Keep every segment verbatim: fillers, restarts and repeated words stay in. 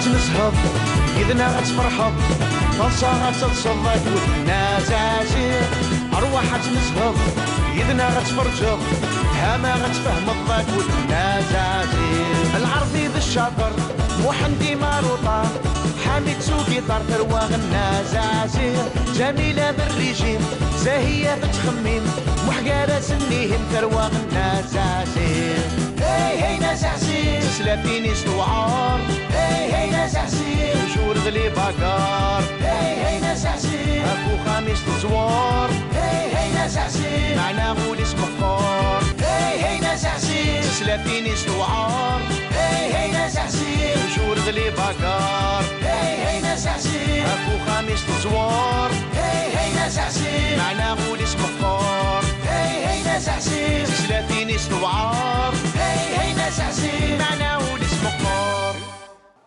Ad tmezheḍ, yid-neɣ ad tferḥeḍ, taḍsa ad teḍseḍ akked Nna Zaɛziɛ. Rwaḥ ad tmezheḍ, yid-neɣ ad tferǧeḍ, fhama ad tfehmeḍ akked Nna Zaɛziɛ. Lɛerbi d ccaṭer, Muḥend Imaruṭa, Ḥamid s ugiṭar, tarwa Nna Zaɛziɛ. Ǧamila d rrijim, Zahiya tettxemmim, Muḥ gar-asen ihim, tarwa Nna Zaɛziɛ. Hey, hey, Nna Zaɛziɛ. Tislatin-is tewɛer. Hey, hey, Nna Zaɛziɛ. Toujours d les bagarres. Hey, hey, Nna Zaɛziɛ. Ɣef uxxam-is teẓwer. Hey, hey, Nna Zaɛziɛ. Meɛna ul-is meqqer. Hey, hey, Nna Zaɛziɛ. Tislatin-is tewɛer. Hey, hey, Nna Zaɛziɛ. Toujours d les bagarres. Hey, hey, Nna Zaɛziɛ. Ɣef uxxam-is teẓwer. Hey, hey, Nna Zaɛziɛ. Meɛna ul-is meqqer. Hey, hey, Nna Zaɛziɛ. Tislatin-is tewɛer. Hey, hey, Nna Zaɛziɛ. Meɛna ul-is meqqer.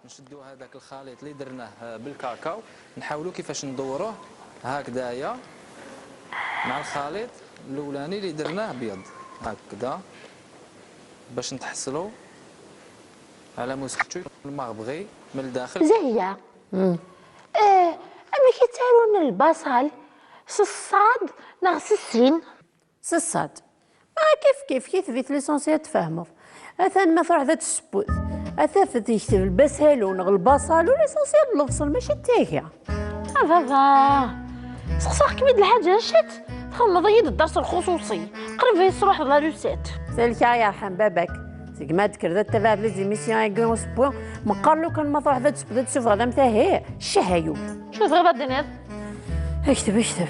نشدو هذاك الخليط اللي درناه بالكاكاو، نحاولو كيفاش ندوروه هكذايا مع الخليط الاولاني اللي درناه بيض، هكذا، باش نتحصلو على مسحتو يكون مغبغي من الداخل. زاهية. آه، أما كي تارون البصل، صصاد، نغسسين. صصاد. آه، كيف كيف، كيف بيت ليسونسيال تفهمو. أثان ما تروح ذات السبوت. أثاث يكتب البسالو نغ البصل وليسونسيال البصل، ماشي التاكيا. آه، بابا. سقساغ-kem-id lḥaǧa، علاش تخدmeḍ-iyi-d الدرس الخصوصي؟ قريب يسروح la recette. سالك يرحم باباك. زعما تكرد تبع لي زيميسيون يقولوا سبوع. مقر لو كان ما تروح ذات سبوت تشوف غدا متاهي. شهيو. شو تغيب الدنيا؟ اكتب، اكتب.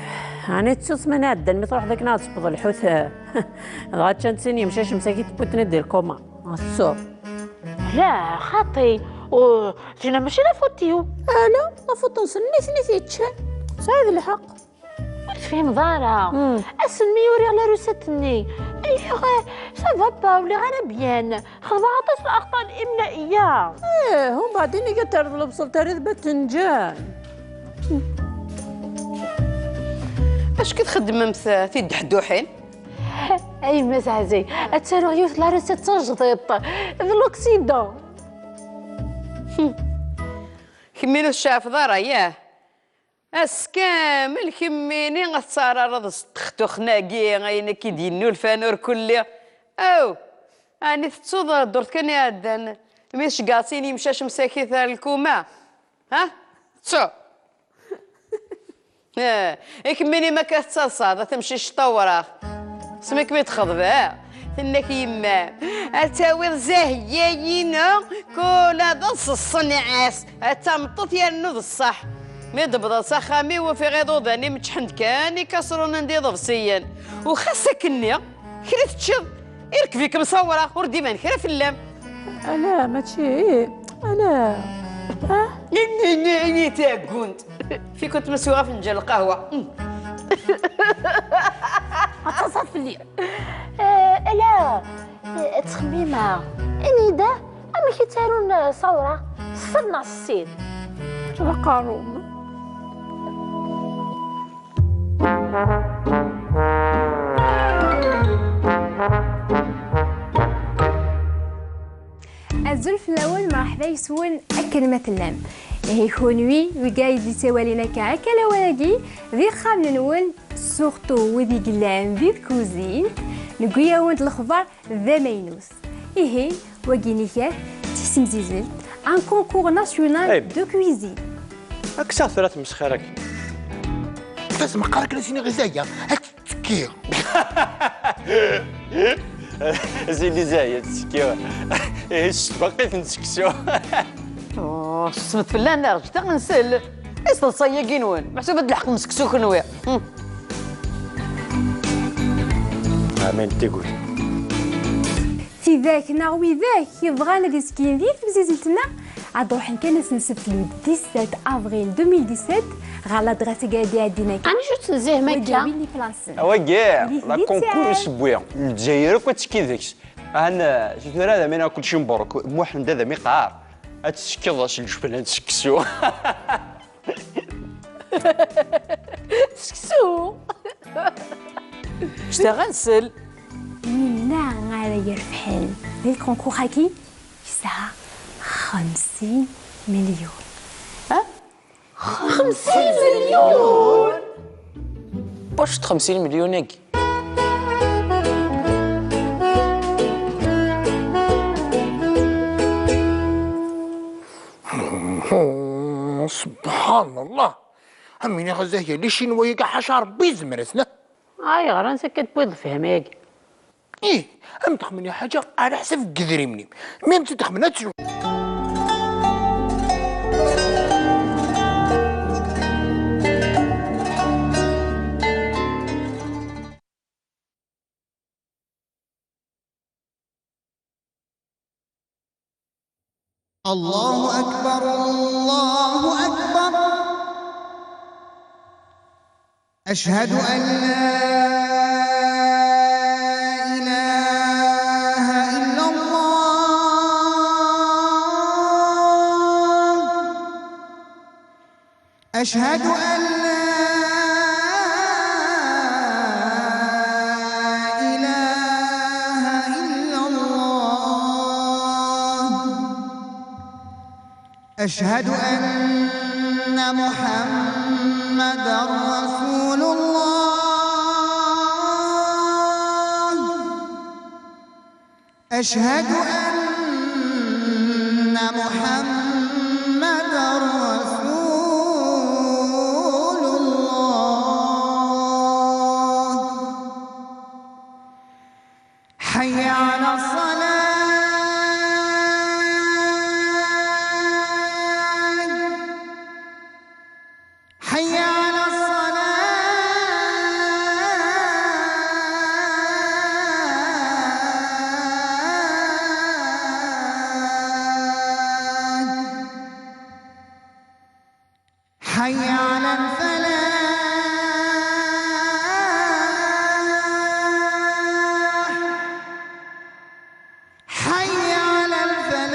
أنا تسوس من هاد، ما تروح ذاك نهار تسبض الحوت. غاتشان تسيني مشاش مساكي تبوتني دير كوما. السور. لا، خاطي. و-، تينا ماشي لا فوتيو. آه، لا، لا فوتو نسني سني تيتشان. سعيد الحق. ور tefhimeḍ ara. Ass-nni uriɣ la recette-nni. Ayɣer? Ça va pas, ur lliɣ ara bien. Xedmeɣ aṭas n الأخطاء الإملائية. إيه، وبعدين iga terreḍ lebṣel terriḍ batenǧan. Acu i txeddmemt, eh, tiddeḥduḥin? Ay, Mass Ɛzay, ad taruɣ yiwet la recette tajdiṭ. D l'occident. Kemmini ur tceɛfeḍ ara, yah? Ass kamel kemmini ad tettarareḍ s ttextuxna-agi, ayen akka i d-yennulfan ur kulli. Aw! Ɛni tettuḍ ddurt kan iɛeddan mi tceggeḍ-tt-in yemcac msakit ar lkuma? Ha? Ttu! Eh, i kemmini ma akka tettaḍsaḍ, a tamcict tawraɣ. Smi kem-id-txeḍbeɣ, tenna-k yemma-m, ad tawiḍ Zahiya-inu, kul ad ṣṣenɛeɣ-as, ad tameṭṭut yernu d ṣṣeḥ. Mi d-wwḍeɣ s axxam-iw, ufiɣ iḍudan-im ččḥen-d kan ikaṣrunen d iḍebsiyen. U xas akkenni, kra teččiḍ, irkeb-ikem s awraɣ, ur d-iban kra fell-am. Ala, mačči, ih, ala. Ah? Ini, ini, ini tagunt. Fi kunt ma swiɣ afenǧal lqahwa. Mm. Ad taẓeḍ fell-i. Eh, ala, eh, ttxemmimeɣ. Ini-d, amek i ttarun, eh, s awraɣ? S ṣṣer neɣ s sin? D aqerru-m. Azul fell-awen, mṛeḥba yes-wen akken ma tellam. Ihi kunwi, wigi i d-yettwalin akka, akka lawan-agi, d ixxamen-nwen, surtout wid i yellan di tkuzint, newwi-awen-d lexbar d amaynut. Ihi, wagi nniɣ-ak, d tisemzizelt, un concours national de cuisine. Kkes-aɣ tura tmesxir-agi. Tasmeqqar akken ad s-iniɣ i Zaya, ad tettekki. Zidi Zaya, tettekki. Ihi s tbaqit n seksu. Oh, ssebet fell-aneɣ, ǧǧet-aɣ nsel. I s teḍsa-agi-nwen? Meḥsub ad d-leḥqem seksu kenwi. Hmm. Amin, tigut. Tidak neɣ widak yebɣan ad iskin di temzizelt-nneɣ, ad ruḥen kan ad sen-seflun dix-sept avril deux mille dix-sept ɣer l'adresse-agi ad d-iɛeddin akka. Acu tettnezzihem akka? Wagi, la concours isewwi. Lezzayer akk ad tekki deg-s. Ahan, si tura ad am-iniɣ kulci mebṛuk. Muḥend ad am-iqqar. Ad tettekkiḍ s lǧebla n seksu. Seksu! Ǧǧet-aɣ ad nsel. Winna ara yerfḥen di lkunkur-agi, yesɛa xemsin مليون. ها؟ خمسين مليون. واش خمسين مليون هكي؟ سبحان الله. امين غزاهي لي شينوا يقع حاشا ربي زمرتنا. اي غران سكت بيض فهم هيك. ايه، ام تخمني حاجه على حسب قدري مني. ميم تتخمن تشوف. الله أكبر، الله أكبر. أشهد أن لا إله إلا الله. أشهد أن لا إله إلا الله. أشهد أن محمدا رسول الله. أشهد أن محمدا رسول الله. حي على الصلاة. حي على الصلاة. حي على الفلاح. حي على الفلاح.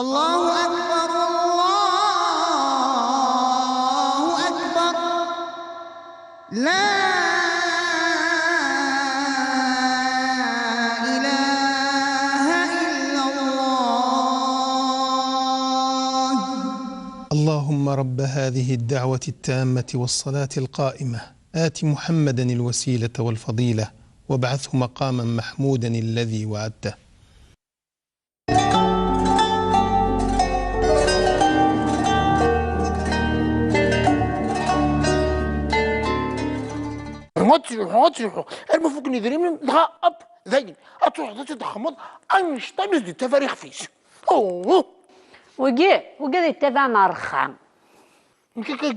الله أكبر، الله أكبر. لا إله إلا الله. اللهم رب هذه الدعوة التامة والصلاة القائمة، آت محمدا الوسيلة والفضيلة، وابعثه مقاما محمودا الذي وعدته. Ad truḥu, ad truḥu. Arma fukken idrimen, dɣa, hop, dayen. Ad truḥeḍ, ad txedmeḍ anect-a di tafariɣ fis. Oh! Wagi, wagi ad yettabaɛen ar rxa. Nekk akka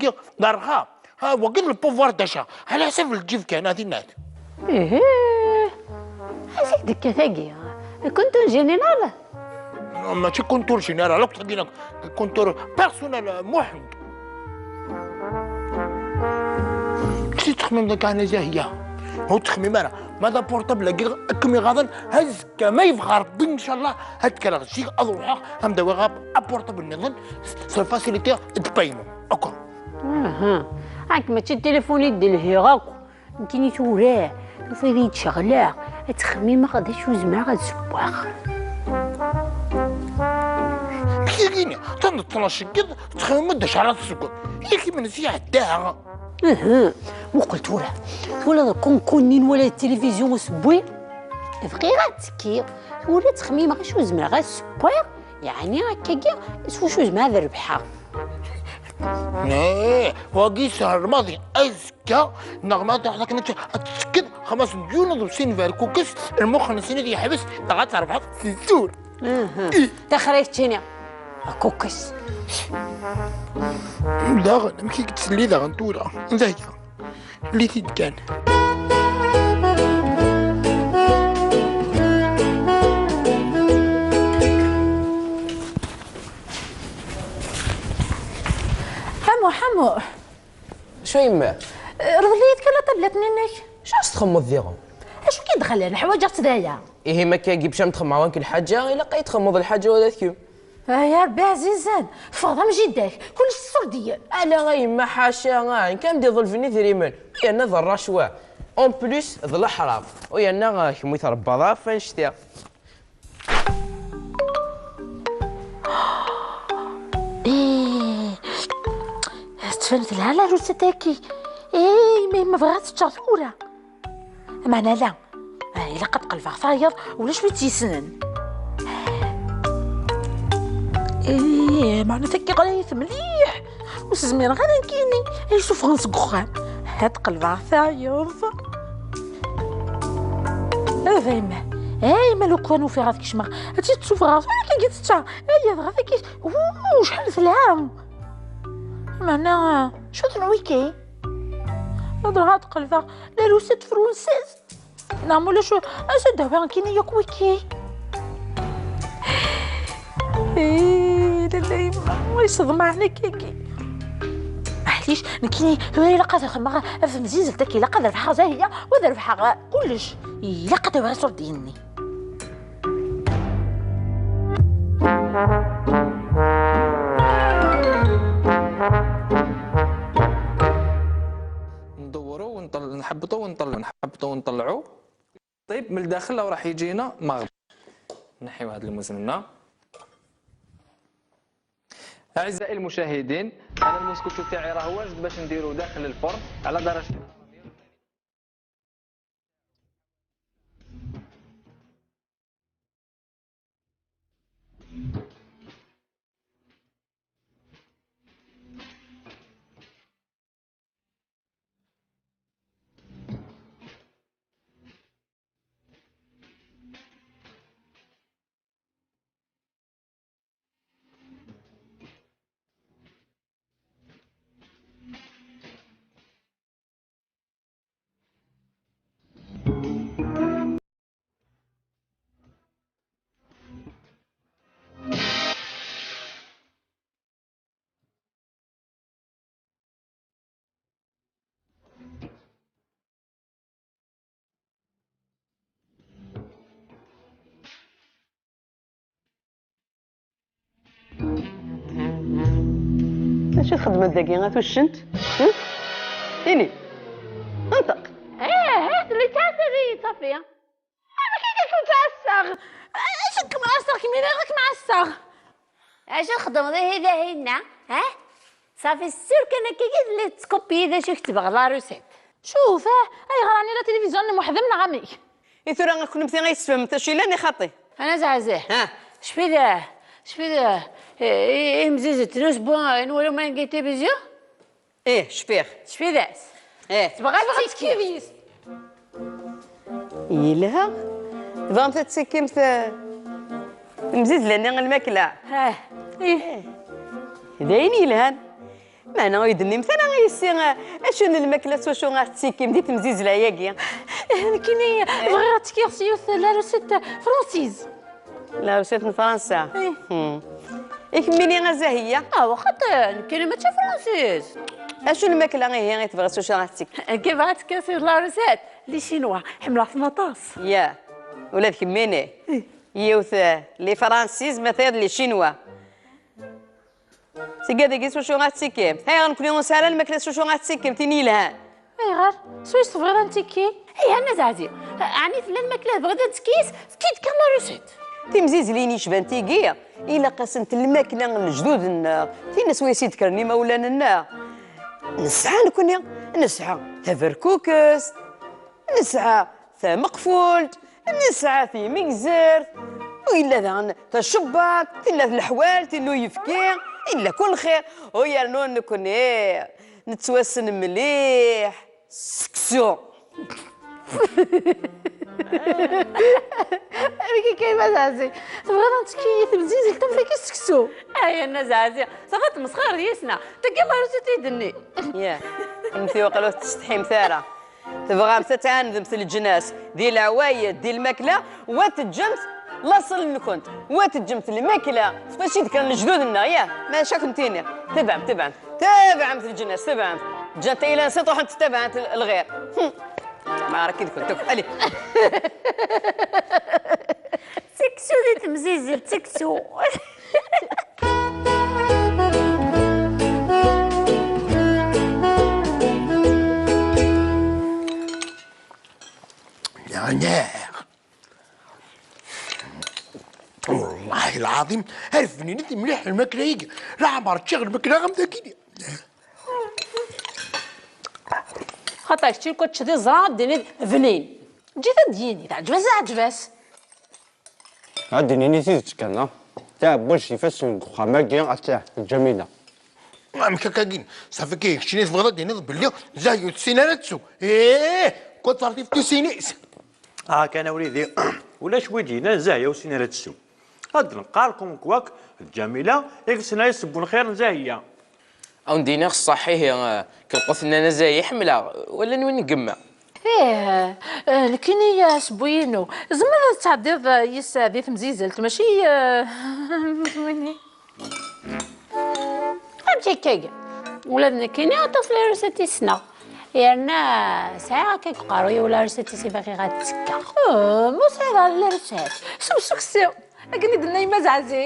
d rxa. Ha, wagi d le pouvoir d'achat. Ɛla ḥsab lǧib kan, a tinnat. Ihi. Azik d-tekka tagi. Kuntu n général? Mačči kuntu n général, akk tagi, kuntu personnel, Muḥend. Kti ttxemmim d kan Zahya. Ur ttxemmim ara. Ma d aportable-agi akken iɣaḍen, azekka ma yebɣa Rebbi, ncallah, ad kkreɣ zik, ad ruḥeɣ, ad m-d-awiɣ ap-, aportable nniḍen s, s la facilité de paiement. Akk. Aha. Ak mačči d tilifun i d-lhiɣ akk. Nekkini tura, tufiḍ-iyi-d ceɣleɣ, ad ttxemmimeɣ d acu zemreɣ ad sewweɣ. Kigini, tanḍeṭ tnac n yiḍ, ttxemmim-d acu ara tsewweḍ. Yak imensi iɛedda. Uhu, muqel tura. Twalaḍ lkunku-nni n wala tilifizyu usewwi? Bɣiɣ ad ttekkiɣ. Tura ttxemmimeɣ acu zemreɣ ad sewweɣ, yeɛni akkagi s wacu zemreɣ ad rebḥeɣ. Ih, wagi yeshel maḍi. Azekka neɣ ma truḥeḍ akken ad t-, ad tettekkeḍ, xmas n yunez u sin berkukes, lmux-nsen ad yeḥbes, dɣa ad trebḥeḍ si zur. Aha. Ih. Taxra keččini. Berkukes. Daɣen, amek i k-d-telli daɣen tura? D aya. Lli-t-id kan. Ḥamu, ḥamu. Acu a yemma? Rḍel-iyi-d kan la tablette-nni-inek. Acu as-txemmeḍ diɣen? Acu k-id-xellan? Ḥwaǧeɣ-tt d aya. Ihi ma akka-agi bac am txemmeḍ wank lḥaǧa, ilaq ay txemmeḍ lḥaǧa ula d kemm. Ay Ṛebbi ɛzizen, ffeɣ d amjid-ak, kullec s iṣurdiyen. Ala a yemma, ḥaca, ah, nekk am d-iḍelben idrimen, u yerna d rracwa. En plus, d leḥram, u yerna, ah, kemm i trebbaḍ ɣef annect-a. Ih, tettban telha la russet-agi. Ih, imi ma bɣiɣ ad tt-ččeɣ tura. Meɛna la, ah, ilaq ad qelbeɣ tayeḍ, ulac wi tt-yessnen. Ih, meɛna tagi ɣlayet mliḥ. Ur s-zmireɣ ara nekkini ad yi-suffɣen seg uxxam. Ad qelbeɣ tayeḍ. A yemma, a yemma, lukan ufiɣ ad kecmeɣ, ad tt-id-suffɣeɣ tura kan tečča. Aya dɣa tagi, uu, acḥal telha. Meɛna, cwiṭ n wiki. Ad ruḥeɣ ad qelbeɣ la russet fransez. Neɣ ma ulac, ad s-d-awiɣ nekkini yakk wiki. Ih, lalla yemma, wa yesseḍmaɛen akkagi. Maɛlic, nekkini tura ilaq ad xedmeɣ ɣef temzizelt-agi, ilaq ad rebḥeɣ Zahiya, u ad rebḥeɣ kullec. Ilaq ad awiɣ iṣurdiyen-nni. ندورو ونطل-، نحبطو ونطلعو، نحبطو ونطلعو. طيب، من الداخل لو راح يجينا مغبر. نحيو هاد المزمنة. أعزائي المشاهدين، أنا الموسكوتشو تاعي راه واجد باش نديرو داخل الفرن على درجة. Acu txeddmeḍ dagi, a tuccent? Hm? Ini. Nṭeq. Eh, eh, telli tettɛasad-iyi, Safiya. Amek i kem-ɛasseɣ? Acu kem-ɛasseɣ, kemmini ad kem-ɛasseɣ. Acu txeddmeḍ ihi dahinna, ha? Safi, sûr kan akka i telliḍ tettkuppiḍ d acu i k-tebɣa la recette. Cuf, ah, ayɣer ɛni la télévision-nnem weḥd-m neɣ amek? I tura, a kunemti ay tessfehmemt acu yellan i xaṭi? Ana Zeɛzeh. Ha? Cfi da, cfi da, eh, eh, imzizi n usbu, eh, nwala ma ngi télévision? Ih, cfiɣ. Cfi da. Ih. Tebɣa ad ttekkiḍ. Yelha. Tebɣamt ad tettekkimt, eh, temzizla-nni n lmakla? Ah, ih. D ayen yelhan. Meɛna ur yi-d-tennimt ara a yessi, eh, acu n lmakla s wacu ara tettekkim di temzizla-agi? Eh, nekkini bɣiɣ ad ttekkiɣ s yiwet la recette française. La recette n Fransa. Ih. Hmm. I kemmini a Zahiya? Ah, waxat, eh, nekkini mačči française. Acu n lmakla ihi i tebɣiḍ s wacu ara tettekkiḍ? Nekki bɣiɣ ad ttekkiɣ s la recette n les Chinois. Ḥemmleɣ-ten aṭas. Ya, ula d kemmini. Ih. Yiwet, eh, les Françaises, ma tayeḍ les Chinois. Tigad-agi s wacu ara tettekkimt? Ayɣer nekkni ur nesɛi ara lmakla s wacu ara tettekkimt, tin yelhan? Ayɣer? S wacu tebɣiḍ ad nettekki? Ayha, a Nna Zeɛzi, ɛni tella lmakla tebɣiḍ ad tettekki yis-s? Efk-iyi-d kan la recette. Timzizlin yecban tigi, ilaq-asent lmakla n lejdud-nneɣ, tin swayes i d-kkren imawlan-nneɣ. Nesɛa nekkni, nesɛa taberkukest, nesɛa tameqfult, nesɛa timegzert, u yella daɣen tacebbaṭ, tella leḥwal, tilla uyefki, yella kul lxir. U yernu nekkni nettwassen mliḥ s seksu. Amek akka, a Nna Zeɛzi? Tebɣiḍ ad nettekki i temzizelt am tagi s seksu? Ay, a Nna Zeɛzi, tebɣiḍ tmesxireḍ yis-neɣ? Tagi la recette i d-nni. Ya, kennemti waqila ur tettsetḥimt ara. Tebɣamt ad tɛandemt leǧnas di leɛwayed, di lmakla, wa teǧǧemt laṣel-nkent, wa teǧǧemt lmakla, f wacu i d-kkren lejdud-nneɣ, yah? Maca ad kent-iniɣ, tebɛemt, tebɛemt, tebɛemt leǧnas, tebɛemt. Ǧǧant ayla-nsent, ruḥent ttabaɛent l-, lɣir. Hm. Ma ara k-id-kent akk. Allez. Seksu di temzizelt, seksu. Leɛnar. Wellah lɛaḍim, ar bninet mliḥ lmakla-agi. Leɛmer ččiɣ lmakla am dagi. Xaṭer kečč kečč d iẓra ad d-tiniḍ bnin. Ǧǧet ad d-yini, teɛǧeb-as, teɛǧeb-as. Ad d-nini tidet kan, ha? Taɛebbuct ifassen deg uxxam-agi, ad tt-, Ǧamila. Amek akka-gin? Safi kan, keččini tebɣiḍ ad d-tiniḍ belli Zahya ur tessin ara ad tsew. Ih, kull ṭertif tusin-is. Ah, kan a wlidi, ulac wi d-yennan Zahya ur tessin ara ad tsew. Ad d-neqqar comme quoi d Ǧamila i yessin ad yesseww lxir n Zahya. Ad wen-d-iniɣ ṣṣeḥ, ihi, eh, kelqut-nni n Zahya i ḥemmleɣ, wala n win n yemma. Ih, eh, nekkini, eh, asewwi-inu. Tzemreḍ ad tɛeddiḍ, eh, yis-, eh, di temzizelt, mačči, eh, wini. Amek akka-agi? Ula d nekkini aṭas n lrusat i ssneɣ. Yerna sɛiɣ akka deg uqerruy-iw lrusat i s-bɣiɣ ad ttekkeɣ. Eh, ma ur sɛiḍ ara lrusat, sew seksu. Akken i d-tenna yemma Zeɛzi.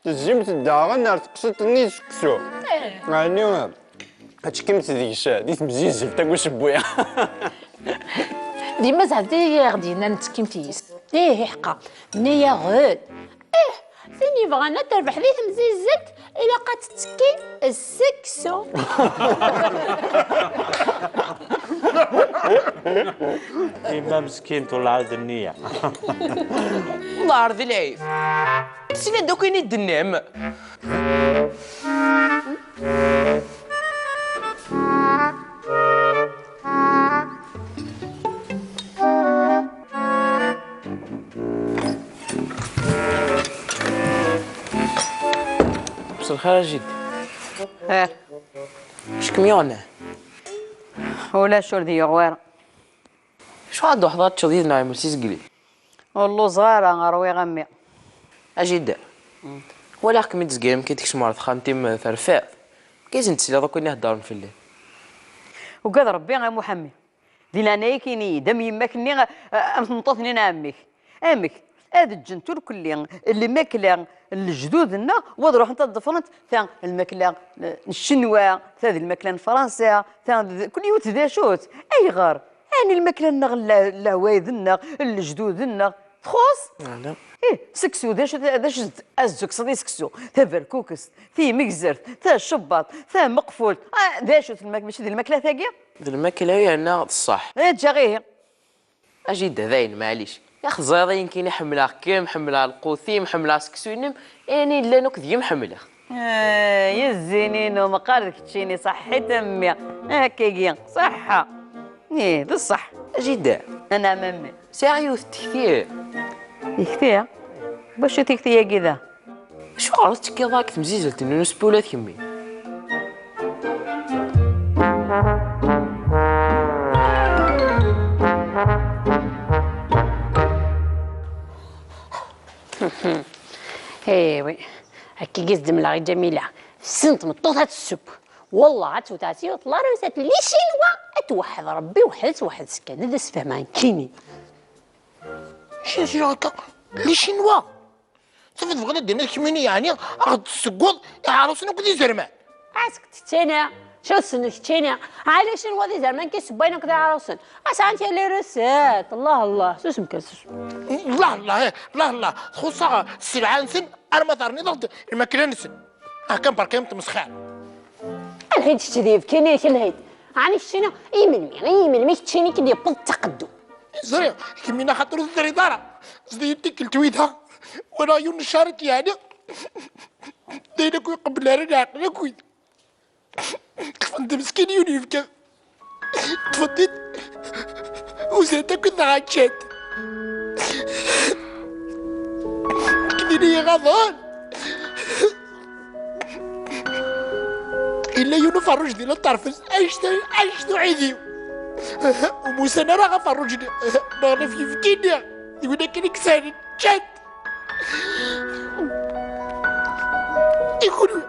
Tezzimt daɣen ar teqsiṭ-nni seksu. Eh. Ɛni ad tekkimt deg-s di temzizzelt akk usewwi? D yemma Zeɛdi i ɣ-d-yennan ttekkimt yis. Ih, iḥeqqa. Tenna-yaɣ-d. Ih, tin yebɣan ad terbeḥ di temzizzelt, ilaq ad tettekki seksu. Yemma meskint, ur lɛad nniya. Ḍar di lɛib. Sina d akk ayen i d-tennam. مساء الخير يا جدي. خير. واش كم يغنى؟ ولا شو دي يغوير؟ شو هاد وحدة تشوف يدنا يا مسيس قليل؟ Ur lluẓeɣ ara, rwiɣ a mmi. A jida, walaɣ-kem-id zgiɣ-m-id tkecmeḍ ɣer texxamt-im terfiḍ. Kayzen tesliḍ akk ayen i heddren fell-i. Ugad Rebbi a Muḥemmed. Di leɛnaya-k ini-yi-d, am yemma-k-nni, a, am tmeṭṭut-nni n ɛemmi-k. Amek? Ad ǧǧent urkelli lmakla n lejdud-nneɣ, u ad ruḥent ad ḍefrent ta n lmakla n Ccinwa, ta d lmakla n Fransa, ta d, kul yiwet d acu-tt. Ayɣer? Ɛni lmakla-nneɣ, le-, leɛwayed-nneɣ, lejdud-nneɣ, txuṣṣ? Ala. Ih, seksu, d acu, d acu azzukkseḍ i seksu? Taberkukest, timegzert, tacebbaṭ, tameqfult. Ah, d acu-t lmak-, mačči d lmakla tagi? D lmakla yerna d ṣṣeḥ. Eh, ǧǧaɣ ihi. A jida dayen, maɛlic. Yak teẓriḍ ayen kan i ḥemmleɣ-kem, ḥemmleɣ lqut-im, ḥemmleɣ seksu-inem, ayen i llan akk deg-m ḥemmleɣ. Eh, ya zzin-inu, meqqar d keččini, ṣaḥḥit a mmi. Akkagi, ṣaḥḥa. Ih, d ṣṣeḥ. A jida. Anɛam a mmi. Sɛiɣ yiwet n tekti. Tikti? Wacu tikti-agi da? Acuɣer ur tettekkiḍ ara deg temzizzelt-nni n usewwi ula d kemmi? Ewi, akka i s-d-mleɣ i Ǧamila. Tessen tmeṭṭut ad tesseww. Wallah, ad tewteɛ si uṭlar, ad tewteɛ les Chinois, ad tweḥḥed Rebbi, weḥd-s, weḥd-s kan, ad as-fehmeɣ nekkini. Acu i s-yuɣ akka? Les Chinois? Tafat bɣan ad d-iniḍ kemmini, yeɛni, a ɣ-d-tessewweḍ iɛrusen akked izerman? Ɛasek keččini, acu tessneḍ keččini? Ɛni les Chinois d izerman kan i ssewwayen akked iɛrusen? A sɛan kra les recettes, Allah, Allah, susem kan, susem. Allah, Allah, eh, Allah, Allah, txuṣṣ-aɣ sselɛa-nsen arma terniḍ-aɣ-d lmakla-nsen. Ah, kan berka-m tmesxir. Lhid kečč d yibki-nni-k, lhid. Ɛni keččini, i melmi, i melmi keččini k-id-yewweḍ ttaqeddu? Ẓriɣ, kemmini axaṭer ur teẓriḍ ara. Zdi tikkelt wida, walaɣ yiwen n ccarik yeɛni. D ayen akk ur iqebbel ara leɛqel akk wid. Ṭṭfen-d meskin yiwen yefka. Ṭṭfen-t-id. Uzan-t akk dɣa ččan-t. Akken ini iɣaḍen. Yella yiwen uferruj di la ṭṭerf-is, anect-, anect uɛidiw. Ur musan ara ɣef ferruj-nni. Neɣ ɣef yefki-nni. D win akken i yesɛan ččan-t. I kunwi?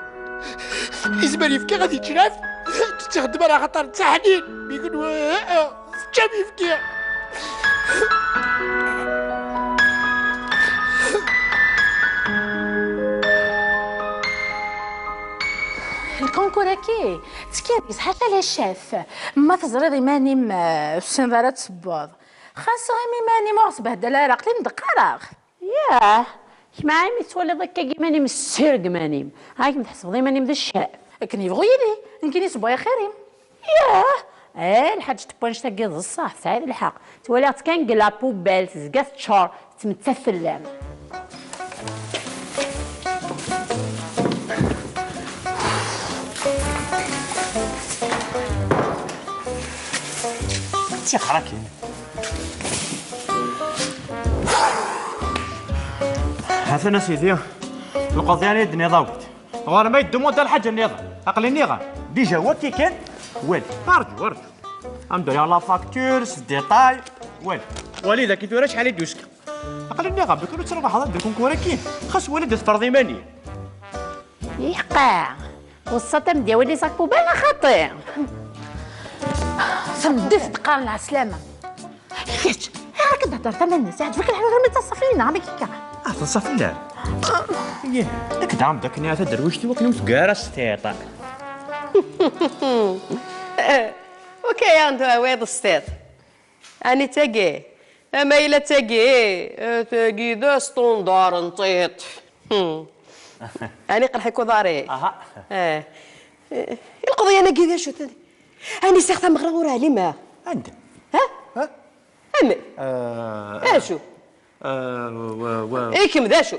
Izmer yefki ad yečč lɛaf, ur tt-ixeddem ara axaṭer d taḥnin. Mi kunwi, teččam yefki. Lkunkur-agi, ttkid-is ḥaca les chefs. Ma teẓriḍ iman-im, eh, ur tessineḍ ara ad tessewweḍ. Xas ɣim iman-im, ur ɣ-sbehdal ara, aql-i ndeqqareɣ. Yah, kemm imi tettwaliḍ akka iman-im ssireg iman-im, ɣa kemm tḥesbeḍ iman-im d ccaf. Akken yebɣu yili, nekkini sewwayeɣ xir-im. Yah, eh, lḥaǧ n wanect-agi d ṣṣeḥ, tesɛiḍ lḥeqq. Twalaḍ-tt kan deg la poubelle, tezga teččur, tettmettat fell-am. Ttixer akin. Ha-t-an a sidi, lqeḍyan i d-tenniḍ awit. Ɣur-m ay ddumunt a lḥaǧa nniḍen. Aql-i nniɣ-am. Déjà waki kan. Wali. Arǧu, arǧu. Am-d uriɣ la facture s détail. Wali. Wali daki tura acḥal i d-yuska. Aql-i nniɣ-am, d akken ur ttrubaḥeḍ ad d-kunkur-agi. Xas wali-d tfeṛḍ iman-im. Iḥqa. Weṣṣat am-d-yawali sac poubelle a xaṭi. Tameddit d-qqaren lɛeslama. Kečč, ayɣer akka d-thedder tama-nnes? Iɛǧeb-ak lḥal ɣer mi d taṣafina, am akka. Ah, taṣafina? Ih, nekk d ɛemmed akken iɛta derwict-iw akken ur tgara s tiṭ. Ok, anda wayeḍ s tiṭ. Ani tagi? Ama yella tagi, eh, tagi d asṭundar n tiṭ. Hmm. Ani qerḥ-ik uḍar-ik? Aha. Eh. Eh, lqeḍyan-agi d acu-ten? Ani sɛiɣ tameɣra ur ɛlimeɣ. Anda? Ha? Ha? Amek? Eh, acu? Eh, wa, wa. Ikem d acu?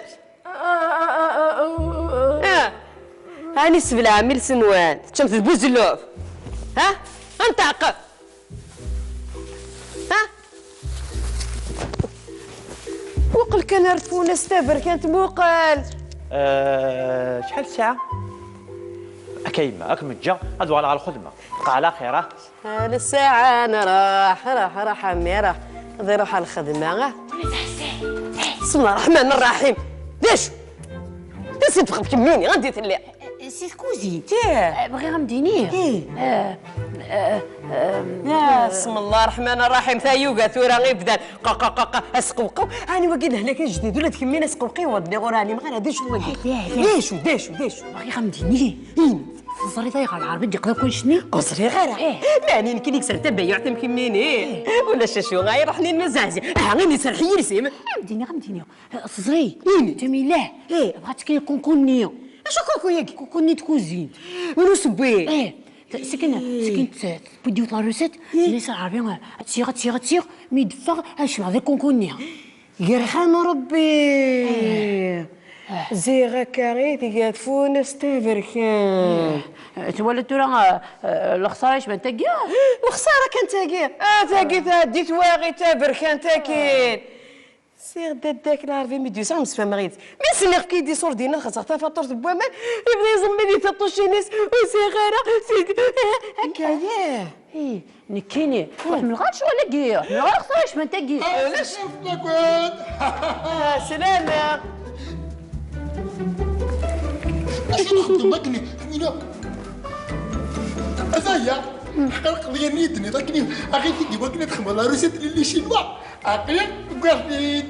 Ah. Ani sebleɛ am iles-nwen, teččamt d buzelluf. Ha? Anṭeq! Ha? Muqel kan ar tfunast taberkant, muqel! Eh, acḥal ssaɛa? Akka yemma, ad kem-ǧǧeɣ, ad uɣaleɣ ɣer lxedma. Bqa ɛla xir, ah. Ɛla ssaɛa, nruḥ, ruḥ, ruḥ, a mmi, ruḥ. Ad iruḥ ɣer lxedma, ah. Bismi Ṛṛeḥman Ṛṛaḥim. D acu? D acu tebɣiḍ kemmini, anda i telliḍ? Si tkuzint. Ih. Eh, bɣiɣ ad m-d-iniɣ. Ih. Eh, eh, eh, ya, bismi Ṛṛeḥman Ṛṛaḥim, tayuga tura i bdan. Qa, qa, qa, qa, asqewqew. Ani wagi d lehlak ajdid, ula d kemmini asqewqiw, ur d-nniɣ ur ɛlimeɣ ara d acu wagi. Ih, ih, ih. D acu, d acu, d acu? Bɣiɣ ad m-d-iniɣ. Ini. Teẓriḍ ayɣer Lɛerbi d-yeqḍa kullec-nni? Ur ẓriɣ ara. Ih. Meɛni nekk i d-yekksen tabayyuɛt am kemmini. Ih. Ulac acu, ay ruḥ-nni n Mazazi. Aha, ini serḥ i yirsi-m. Ad m-d-iniɣ, ad m-d-iniɣ. Teẓri, ini. Ǧamila, eh, bɣa ad tekki lkunku-nni. Acu kunku-yagi? Kunku-nni n tkuzint. Win usewwi? Eh, sakin, sakin tewwi-d yiwet la recette, tenna-yas Lɛerbi, eh, ad tt-iɣ, ad tt-iɣ, ad tt-iɣ, mi d-teffeɣ, ad cnuɣ di lkunku-nni. Yerḥam Rebbi. Eh. Ziɣ akka i tga tfunast taberkant. Eh, twala tura, eh, eh, lexsara yecban tagi? Lexsara kan tagi. Ah, tagi tɛeddi twaɣit taberkant akin. Ziɣ dadda-k Lɛerbi mi d-yusa, msefhameɣ yid-s. Mi s-nniɣ efk-iyi-d iṣurdiyen ad xellṣeɣ tafatuṛt n waman, yebda iẓemmid i tiṭṭucin-is, ur sɛiɣ ara, seg-, akka, yah. Ih, nekkini, ur ḥemmleɣ ara ccɣel-agi, ur ḥemmleɣ ara xeṣra yecban tagi. Ulac. Ah, slama. Acu txeddem akken, ḥemmleɣ. Ataya, ḥqan qeḍyan-nni i d-tenniḍ akken, aɣit-id i wakken ad txedmeḍ la recette n les Chinois. Aql-i wwiɣ-t-id.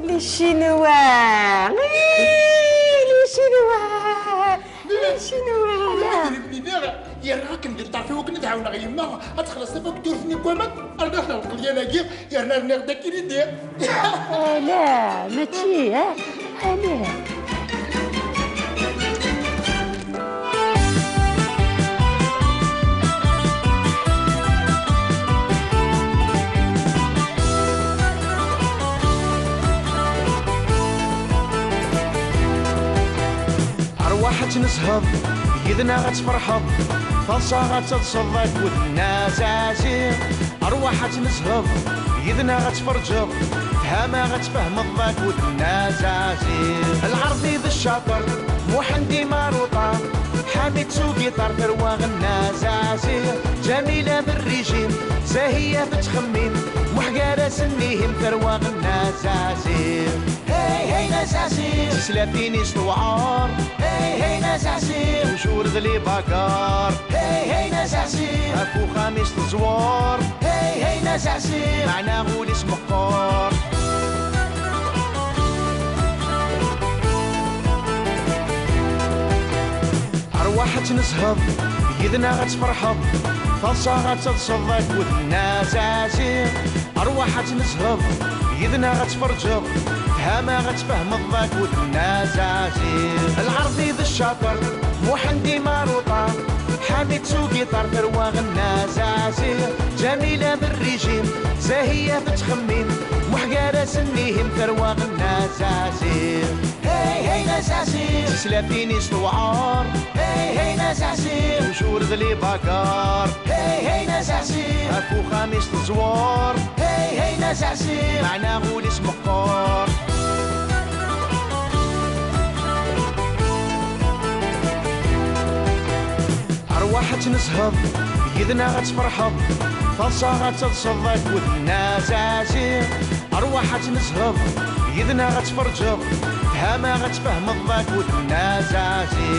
Les Chinois. Ih, les Chinois. Les Chinois. Yerra akken di lṭerf-iw akken ad ɛawneɣ yemma ad txelleṣ tafakturt-nni n waman, rniɣ-t ɣer lqeḍyan-agi, yerna rniɣ-d akken i d. Ala, mačči, ha? Ala. Arwaḥ ad tnezheḍ, yid-neɣ ad tferḥeḍ, taḍsa ad teḍseḍ akked Nna Zazi. Arwaḥ ad tnezheḍ, yid-neɣ ad tferǧeḍ, tfehmeḍ ad tfehmeḍ akked Nna Zazi. Lɛerbi d ccaṭer, Muḥend Imaruṭa, Ḥamid s ugiṭar, tarwa Nna Zazi. Ǧamila d rrijim, Zahiya tettxemmim, Muḥ gar-asen ihim, tarwa Nna Zazi. Hey, hey, Nna Zazi. Tislatin-is tewɛer. Hey, hey, Nna Zazi. Ujur d les bagarres. Hey, hey, Nna Zazi. Ɣef uxxam-is teẓwer. Hey, hey, Nna Zazi. Meɛna ul-is meqqer. Ad tnezheḍ, yid-neɣ ad tferḥeḍ, taḍsa ad teḍseḍ akked Nna Zazi. Arwaḥ ad tnezheḍ, yid-neɣ ad tferǧeḍ, fhama ad tfehmeḍ akked Nna Zazi. Lɛerbi d ccaṭer, Muḥend Imaruṭa, Ḥamid s ugiṭar, tarwa Nna Zazi. Ǧamila d rrijim, Zahiya tettxemmim, Muḥ gar-asen ihim, tarwa Nna Zazi. Hey, hey, Nna Zazi. Tislatin-is tewɛer. Hey, hey, Nna Zazi. Tujur d libagar. Hey, hey, Nna Zazi. Ɣef uxxam-is teẓwer. Hey, hey, Nna Zazi. Meɛna ul-is meqqer. Arwaḥ ad tnezheḍ, yid-neɣ ad tferḥeḍ, taḍsa ad teḍseḍ akked Nna Zazi. Arwaḥ ad tnezheḍ, yid-neɣ ad tferǧeḍ, fhama ad tfehmeḍ akked Nna Zazi.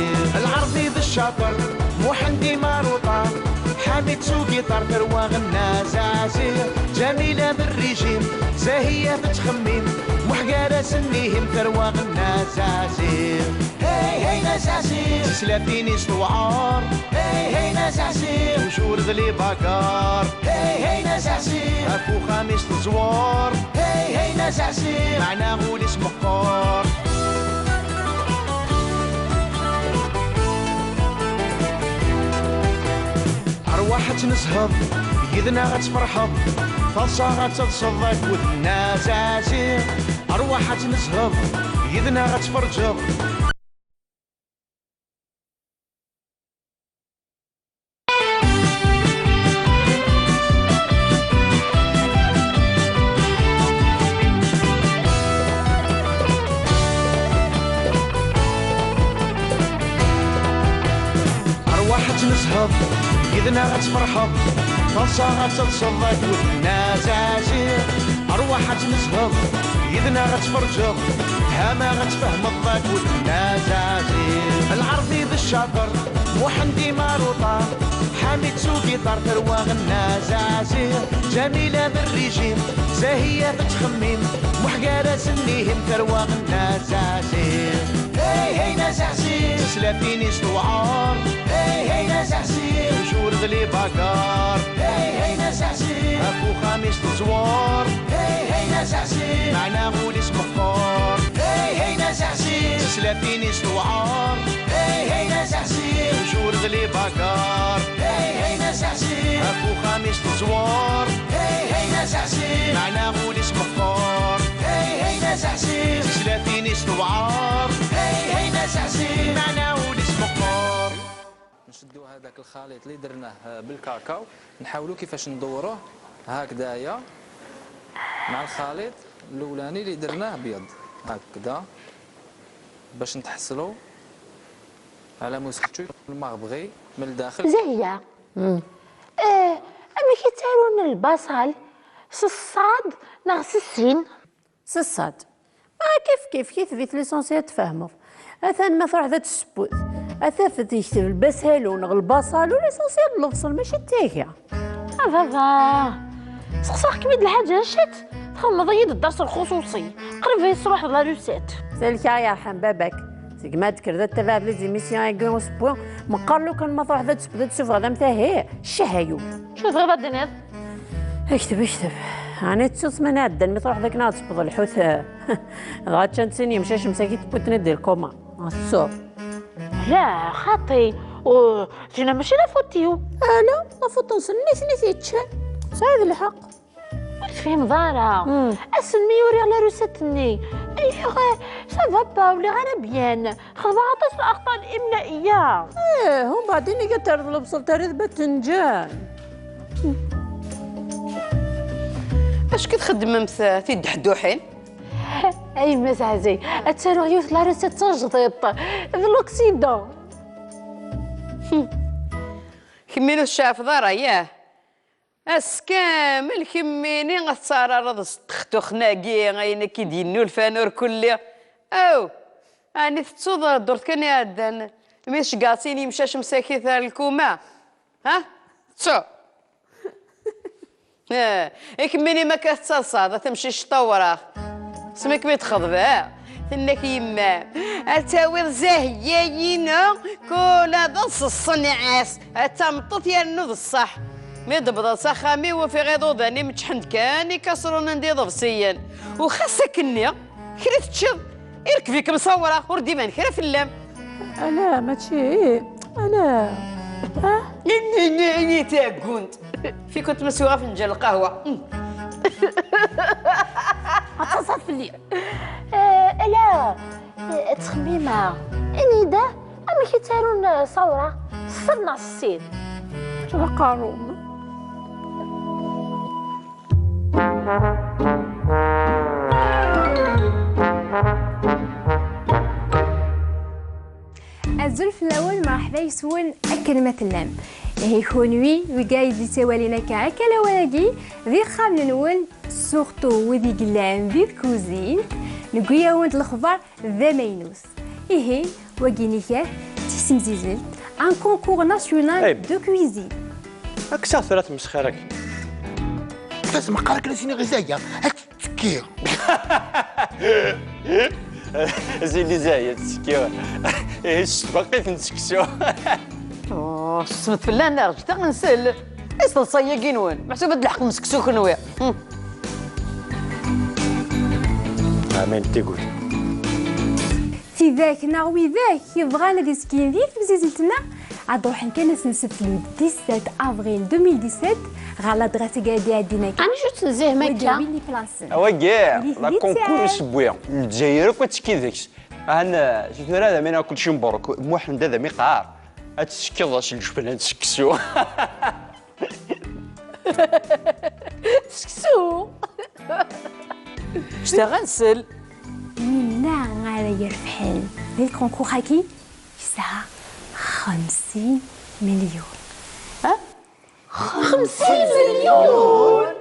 Lɛerbi d ccaṭer, Muḥend Imaruṭa, Ḥamid s ugiṭar, tarwa Nna Zazi. Ǧamila d rrijim, Zahiya tettxemmim, Muḥ gar-asen ihim, tarwa Nna Zazi. Hey, hey, Nna Zazi. Tislatin-is tewɛer. Hey, hey, Nna Zazi. Tujur d libagar. Hey, hey, Nna Zazi. Ɣef uxxam-is teẓwer. Hey, hey, Nna Zazi. Meɛna ul-is meqqer. Arwaḥ ad tnezheḍ, yid-neɣ ad tferḥeḍ, taḍsa ad teḍseḍ akked Nna Zazi. Arwaḥ ad tnezheḍ, yid-neɣ ad tferǧeḍ. Arwaḥ ad tnezheḍ, yid-neɣ ad tferḥeḍ, taḍsa ad teḍseḍ akked Nna Zazi. Arwaḥ ad tnezheḍ, yid-neɣ ad tferǧeḍ, fhama ad tfehmeḍ akked Nna Zazi. Lɛerbi d ccaṭer, Muḥend Imaruṭa, Ḥamid s ugiṭar, tarwa Nna Zazi. Ǧamila d rrijim, Zahiya tettxemmim, Muḥ gar-asen ihim, tarwa Nna Zazi. Hey, hey, Nna Zazi. Tislatin-is tewɛer. Hey, hey, Nna Zazi. Tujur d libagar. Hey, hey, Nna Zazi. Ɣef uxxam-is teẓwer. Hey, hey, Nna Zazi. Meɛna ul-is meqqer. Hey, hey, Nna Zazi. Tislatin-is tewɛer. Hey, hey, Nna Zazi. Tujur d libagar. Hey, hey, Nna Zazi. Ɣef uxxam-is teẓwer. Hey, hey, Nna Zazi. Meɛna ul-is meqqer. Hey, hey, Nna Zazi. Tislatin-is tewɛer. Hey, hey, Nna Zazi. Meɛna ul-is meqqer. نشدو هذاك الخليط اللي درناه بالكاكاو، نحاولو كيفاش ندوروه هكذايا مع الخليط الاولاني اللي درناه ابيض هكذا، باش نتحصلو على مسكتشو المغبغي من الداخل. زاهية. اه، اما كي تارون البصل، ص الصاد، نغ سسين. S ṣṣad. Ma kif kif, kif tbit, l'essentiel tfehmeḍ. Atan ma truḥ ad tessewwet, ad tafet yekteb lbasalu neɣ lbasalu, l'essentiel d lebṣel, mačči d tagi. A baba, seqsaɣ-kem-id lḥaǧa ciṭ, txedmeḍ-iyi-d ddersi lxuṣuṣi, qrib ay tesruḥeḍ la recette. Salka yerḥem baba-k, segmi ad d-tekkreḍ ad tabaɛeḍ les émissions-agi usewwi, meqqar lukan ma truḥeḍ ad tessewwet ad tessufɣeḍ amtahi, ccah-ayu. Acu tebɣiḍ ad d-tiniḍ? Akteb, akteb. Ɛni tettuḍ ssmana iɛeddan mi truḥeḍ akken ad tesbeḍ lḥut? Dɣa ččan-t sin yemcac msakit, wwin-ten-id di lkuma. Tettuḍ? La, xaṭi. Ur, tina mačči la faute-iw. Ala, la faute-nsen, nitni t-yeččan. Tesɛiḍ lḥeqq. Ur tefhimeḍ ara. Hmm. Ass-n mi uriɣ la recette-nni, lliɣ, eh, ça va pas, ur lliɣ ara bien. Xedmeɣ aṭas n axṭaen imlaiya. Ih, umbeɛd inig ad terreḍ lebṣel, terriḍ batenǧan. Acu i txeddmemt, eh, tiddeḥduḥin? Ay Mass Ɛzay, ad taruɣ yiwet la recette tajdiṭ d l'occident. Kemmini ur tceɛfeḍ ara, yah? Ass kamel kemmini ad tettarareḍ s ttextuxen-agi, ayen akka i d-yennulfan ur kulli. Aw! Ɛni tettuḍ ddurt kan iɛeddan mi tceggɛeḍ sin yemcac msakit ar lkuma? Ha? Ttu! Eh, i kemmini ma akka tettaḍsaḍ, a tamcict tawraɣt. Smi kem-id-txeḍbeɣ, tenna-k yemma-m, ad tawiḍ Zahiya-inu, kul ad Ṣṣenɛas, a tameṭṭut yernu d ṣṣeḥ. Mi d-wwḍeɣ s axxam-iw, ufiɣ iḍudan imeččḥen-d kan ikaṣrunen d iḍebsiyen. U xas akkenni, kra teččiḍ, irkeb-ikem ṣawra, ur d-iban kra fell-am. Ala, mačči, ih, ala. Ah? Ini, ini, ini taɛeggunt. Fikent ma swiɣ afenǧal lqahwa. Ad taṣṣaḍ fell-i. Eh, ala, eh, ttxemmimeɣ. Ini-d, amek i ttarun, eh, ṣawra? S ṣṣer neɣ s ṣṣin? Ttwaqarun. Azul fell-awen, mṛeḥba yes-wen akken ma tellam. Ihi kunwi, wigi i d-ittawalen akka, akka lawan-agi, d ixxamen-nwen, surtout wid i yellan di tkuzint, newwi-yawen-d lexbar d amaynut. Ihi, wagi nniɣ-ak, d tisemzizelt, un concours national de cuisine. Kkes-aɣ tura tmesxir-agi. Tasmeqqar akken ad s-iniɣ i Zaya, ad tettekki. Zili Zaya, tettekki. Ihi, s tbaqit n seksu. Oh, smet fell-aneɣ, ǧǧet-aɣ nsel. Is teḍsa-agi-nwen? Meḥsub ad d-leḥqem seksu kenwi. Hm. Amen, tigul. Tidak neɣ widak yebɣan ad izkin di temzizelt-nneɣ, ad ruḥen kan ad sen-seflun dix-sept avril deux mille dix-sept ɣer l'adresse-agi ad iɛeddin akka. Amek ur ttnezzihem akka? Wagi, la concours usewwi, Lezzayer akk ad tekki deg-s. Ahan, si tura ad am-iniɣ kulci mebṛuk. Muḥend ad am-iqqar, ad tettekkiḍ s lǧebla n seksu. Seksu! Ǧǧet-aɣ ad nsel. Winna ara irebḥen di lkunkur-agi yesɛa xemsin melyun. Ha? Xemsin melyun!